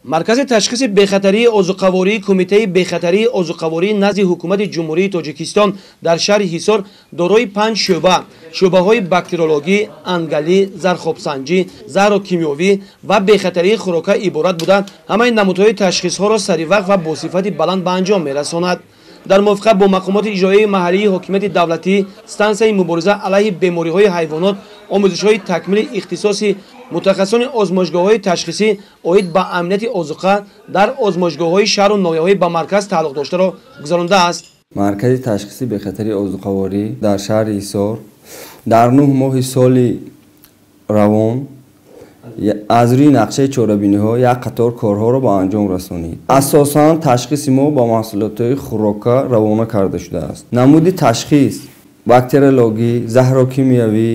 Маркази ташхиси бехатарии озуқавории Кумитаи бехатарии озуқаворӣ назди Ҳукумати Ҷумҳурии Тоҷикистон дар шаҳри Ҳисор дорои 5 шӯъба: шӯъбаҳои бактериологӣ, ангалӣ, зархобсанҷӣ, заҳрокимиёвӣ ва бехатарии хӯрока иборат буда, ҳамаи намудҳои ташхисҳоро саривақт ва бо сифати баланд ба анҷом мерасонад. Дар мувофиқа бо мақомоти иҷроияи маҳаллии ҳокимияти давлатӣ, стансияи мубориза алайҳи бемориҳои ҳайвонот омӯзишҳои такмили ихтисоси мутахассисони озмоишгоҳҳои ташхисӣ оид ба амнияти озуқа дар озмоишгоҳҳои шаҳру ноҳияҳои ба марказ тааллуқ доштаро гузарондааст. Маркази ташхиси бехатарии озуқаворӣ дар шаҳри Ҳисор дар 9 моҳи соли равон аз рӯи нақшаи чорабиниҳо як қатор корҳоро ба анҷом расонид. Асосан ташхиси мо ба маҳсулотҳои хӯрока равона карда шудааст. Намуди ташхис бактериологӣ, заҳрокимиёвӣ,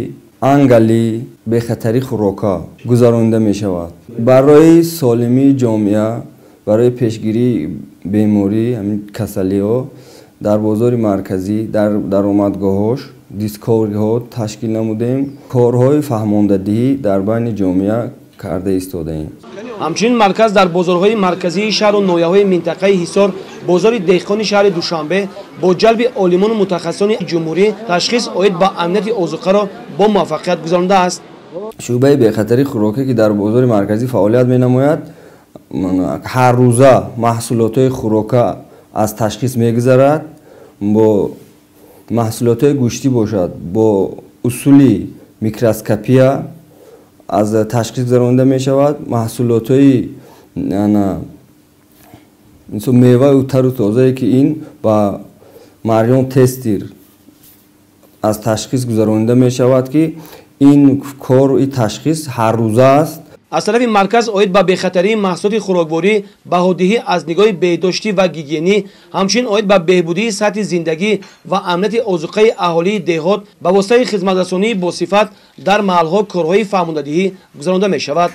ангалӣ, бехатарии хӯрока гузаронида мешавад. Барои солимии ҷомеа, барои пешгирии беморӣ, ҳамин касалиҳо дар бозори марказӣ, дар даромадгоҳҳош дискориҳо ташкил намудем. Корҳои фаҳмондадиҳӣ дар байни ҷомеа карда истодаем. Ҳамчунин марказ дар бозорҳои марказии шаҳру ноҳияҳои минтақаи Ҳисор, бозори деҳқони шаҳри Душанбе бо ҷалби олимону мутахассисони ҷумҳурӣ ташхис оид ба амнияти озуқаро бо муваффақият гузарондааст. Шӯъбаи бехатарии хӯрока, ки дар бозори марказӣ фаъолият менамояд, ҳар рӯза маҳсулотҳои хӯрока аз ташхис мегузарад. Бо маҳсулотҳои гӯштӣ бошад, бо усули микроскопия аз ташхис гузаронида мешавад. Маҳсулотҳои меваю тару тозае, ки ин ба марён тестир аз ташхис гузаронида мешавад, ки ин кор, ин ташхис ҳаррӯза аст. Аз тарафи марказ оид ба бехатарии маҳсулоти хӯрокворӣ, баҳодиҳӣ аз нигоҳи беҳдоштӣ ва гигиенӣ, ҳамчунин оид ба беҳбудии сатҳи зиндагӣ ва амнияти озуқаи аҳолии деҳот ба воситаи хизматрасонии босифат дар маҳалҳо корҳои фаҳмондадиҳӣ гузаронда мешавад.